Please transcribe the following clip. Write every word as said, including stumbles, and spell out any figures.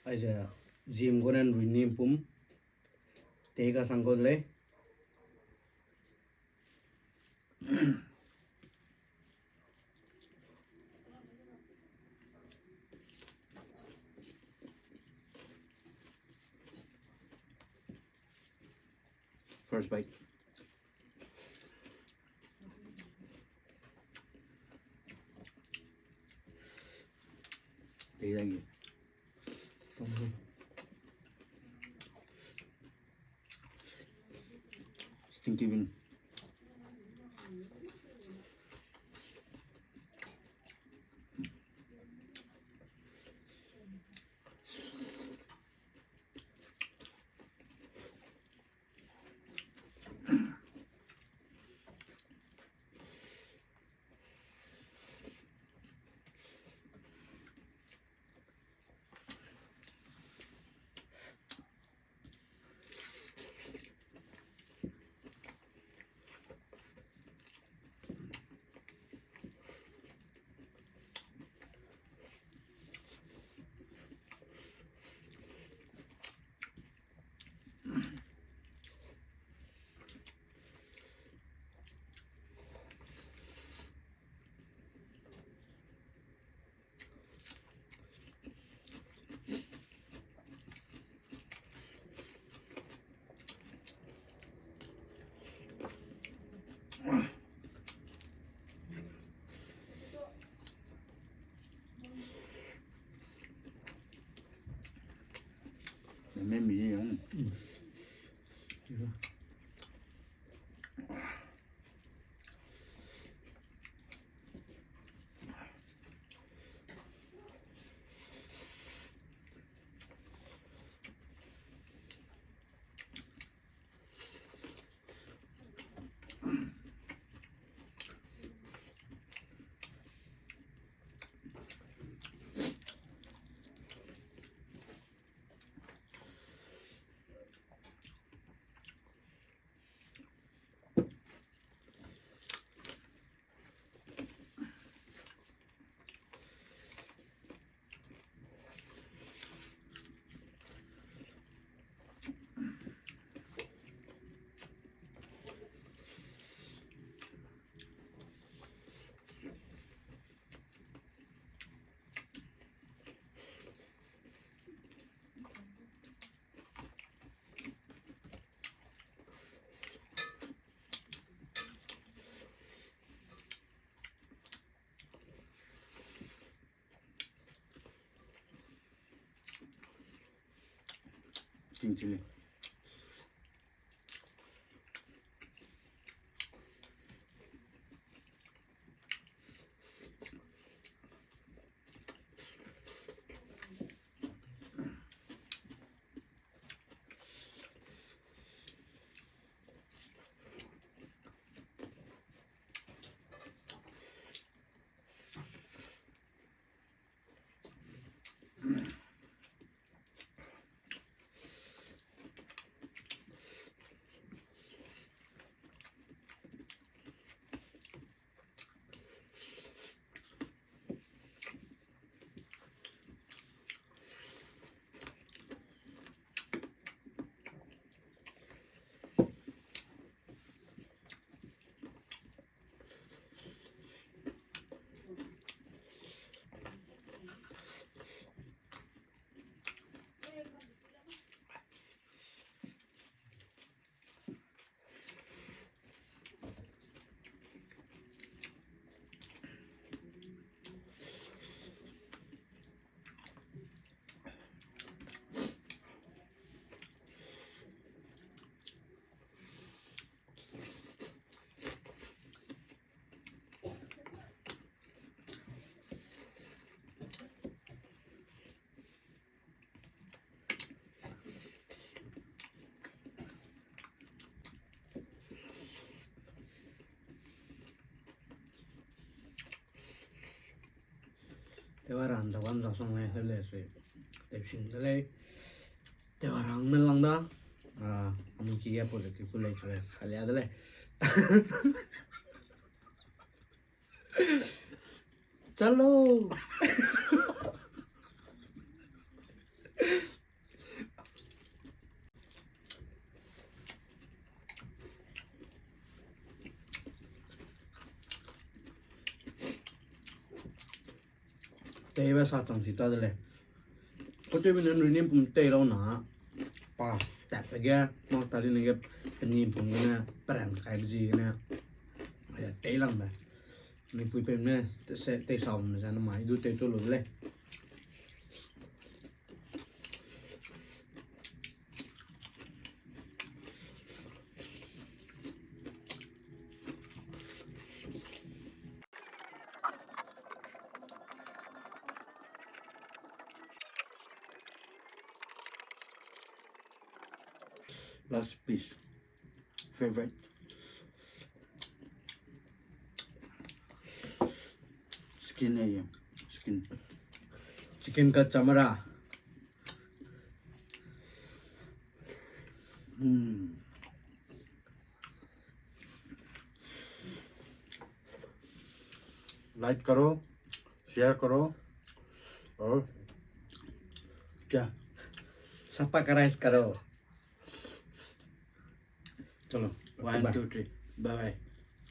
Aize, zim gonen rui ni pum. Te ka sang go lei. First bite. Tei dagi. Stinky bean. Green chili. Tewara hang za wan za song lei, hele sui. Tewsing de lei. Tewara hangme lang da. Ah, amu ki ge project ki ku lei, sui. Salia de lei. Chalo. Teibe sa chang si ta de lei. Kotewbe ne nrui ni pum tei lau na. Pa, tatbe ge, mak ta di ne ge, peni pum gene, peran kaibe zi gene. Aya, tei langbe. Mipui peume, se, tei sa bam ze na mai, du tei tu lu de lei. Last piece. Favorite. Skin eh, skin. Chicken ka chamara. Hmm. Like करो, share करो, और क्या? Subscribe करो. चलो, one, two, three, bye bye.